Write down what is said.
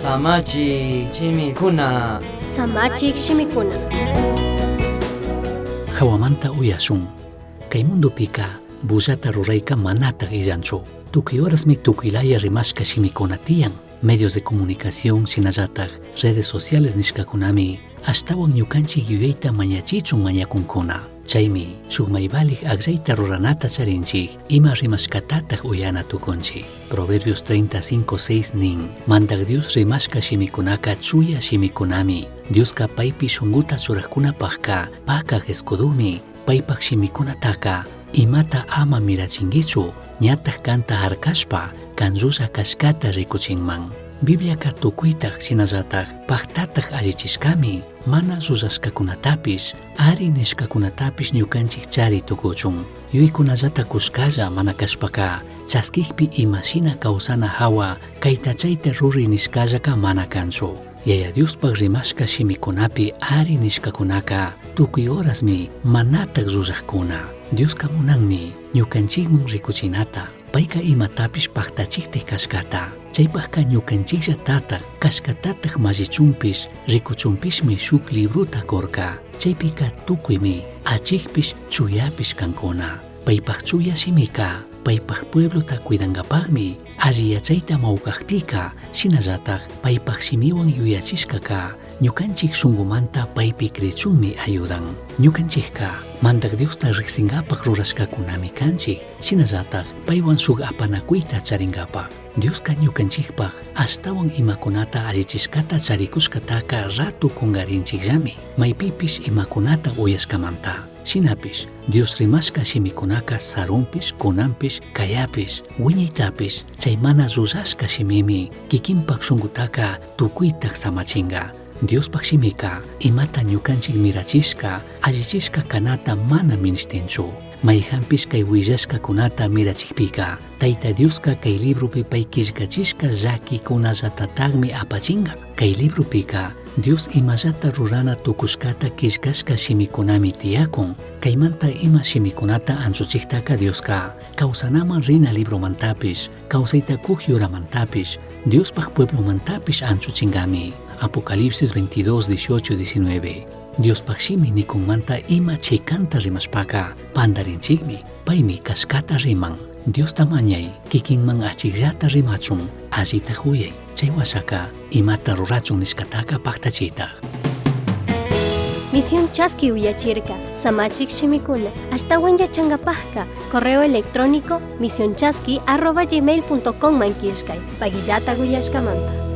Samachik shimikuna. Samachik shimikuna. Hawamanta uyashun. Kay mundopika bullata rurayka manataj illanchu. Tukuy horasmi tukuylaya rimashka shimikuna tiyan. Medios de comunicación shinallataj redes sociales nishkakunami ashtawan ñukanchik yuyayta mañachichun mañakunkuna. Chaymi shuk mayvalij akllayta ruranata charinchik ima rimashkatataj uyana tukunchik. Proverbios 35:6 nin, Mandaj Dios rimashka shimikunaka chuya shimikunami. Dioska paypi shunkuta churajkunapajka pakaj escudumi, paypaj shimikunataka imata ama mirachinkichu, ñataj kanta harkashpa kan llulla kashkata rikuchinman. Bibliaka tukuytaj shinallataj pajtataj allichishkami, mana llullashkakunatapish, ari nishkakunatapish ñukanchik chari tukuchun. Yuykunallata kushkalla mana kashpaka, chaskikpi imashina kawsana hawa kayta chayta ruri nishkallaka mana kanchu. Yaya Diospaj rimashka shimikunapi ari nishkakunaka tukuy horasmi manataj llullajkuna. Dioska munanmi ñukanchikman rikuchinata, payka imatapish pajtachiktik kashkata. Chaypajka ñukanchikllatataj kashkatataj mallichunpish rikuchunpishmi shuk librota kurka. Chaypika tukuymi achikpish chuyapish kankuna. Paypaj chuya shimika paypaj pueblota cuidankapajmi alli yachayta mawkajpika shinallataj paypaj shimiwan yuyachishkaka ñukanchik shunkumanta paypi krichunmi ayudan. Ñukanchikka Mandaj Diosta riksinkapaj rurashkakunami kanchik shinallataj paywan shuk apanakuyta charinkapaj. Dioska ñukanchikpaj ashtawan imakunata allichishkata charikushkataka ratu kungarinchikllami maypipish imakunata uyashkamanta. Shinapish Dios rimashka shimikunaka sarunpish, kunanpish, kayapish, wiñaytapish chay mana llullashka shimimi kikinpak shunkutaka tukuytaj samachinka. Diospaj shimika imata ñukanchik mirachishka, allichishka kanata mana minishtinchu. Mayjanpish kay willashkakunata mirachikpika, Tayta Dioska kay libropi pay killkachishka llakikunallatatajmi apachinka. Kay libropika Dios imallata rurana tukushkata killkashka shimikunami tiyakun. Kaymanta ima shimikunata anchuchiktaka Dioska kawsanaman rina libromantapish, kawsayta kuj yuramantapish, Diospaj pueblomantapish anchuchinkami. Apocalipsis 22, 18, 19. Diospaj shimi nikunmanta ima chikanta rimashpaka pandarinchikmi, paymi kashkata riman. Diosta mañay kikinman achikllata rimachun, allita huyay, chay washaka imata rurachun nishkataka paktachitaj. Misión Chaski uyachirka, Samachik shimikuna, ashtawan yachankapajka, correo electrónico misionchaski@gmail.com man killkay, pagillata uyashkamanta.